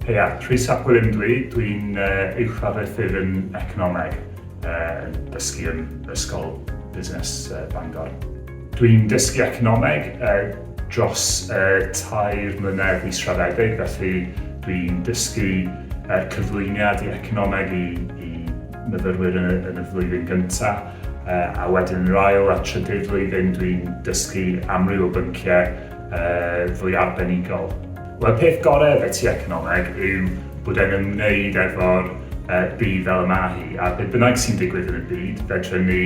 Heia, Rhys ap Gwilym dwi, dwi'n uh, uwchraddoethydd yn economeg, uh, yn dysgu yn Ysgol Busnes uh, Bangor. Dwi'n dysgu economeg uh, dros uh, 3 mlynedd israddedig, felly dwi'n dysgu uh, cyflwyniad i economeg i myfyrwyr yn y flwyddyn gyntaf, a wedyn yn yr ail a trydydd flwyddyn dwi'n dysgu amryw o bynciau fwy arbenigol. Wel, peth gorau efo ti economeg yw bod e'n ymwneud efo'r byd fel y mae hi, a beth bynnag sy'n digwydd yn y byd, fedrwn ni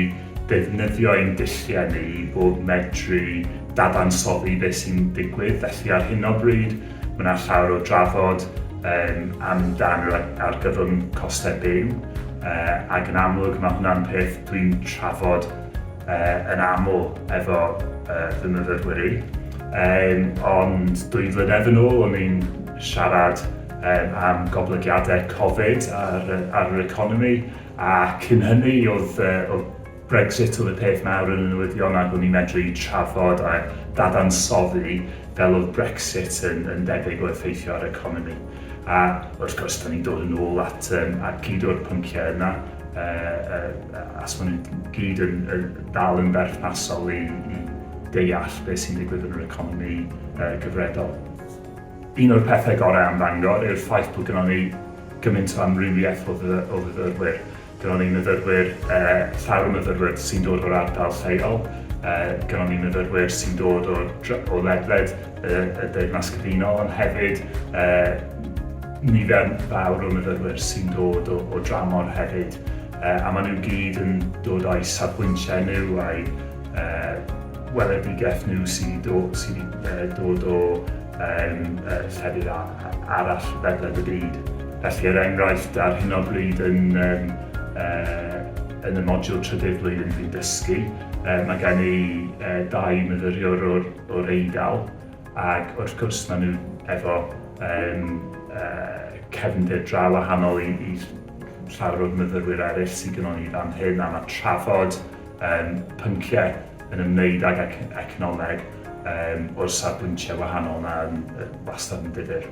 defnyddio ein dulliau ni i bod medru dadansoddi beth sy'n digwydd. Felly ar hyn o bryd, mae yna llawer o drafod amdan yr argyfwng costau byw, ac yn amlwg mae hwnna'n peth dwi'n trafod yn aml efo fy myfyrwyr i. Ond 2 flynedd yn ôl, o'n i'n siarad am goblygiadau Covid ar yr economi, a cyn hynny oedd Brexit oedd y peth mawr yn y newyddion ac o'n i'n medru trafod a dadansoddi fel oedd Brexit yn debyg o effeithio ar economi. A wrth gwrs, da ni'n dod yn ôl at gyd o'r pynciau yna, as maen nhw gyd yn dal yn berthnasol i deall beth sy'n digwydd yn yr economi gyfredol. Un o'r pethau gorau am Fangor yw'r ffaith bod gynnon ni gymaint o amrywiaeth o fyfyrwyr. Gynnon ni myfyrwyr, llawer o myfyrwyr sy'n dod o'r ardal lleol, gynnon ni myfyrwyr sy'n dod o ledled y Deyrnas Gyfunol, ond hefyd nifer fawr o myfyrwyr sy'n dod o dramor hefyd. A maen nhw gyd yn dod â'u safbwyntiau nhw a'u weledigaeth nhw sydd sy dod o llefydd arall ledled y byd. Felly, er enghraifft, ar hyn o bryd yn y modiwl trydydd blwyddyn dwi'n dysgu, mae gen i dau myfyriwr o'r Eidal, ac wrth gwrs maen nhw efo cefndir dra wahanol i llawer o'r myfyrwyr eraill sydd gynnon ni fan hyn, a mae trafod pynciau yn ymwneud ag economeg o'r safbwyntiau wahanol yna yn wastad yn difyr.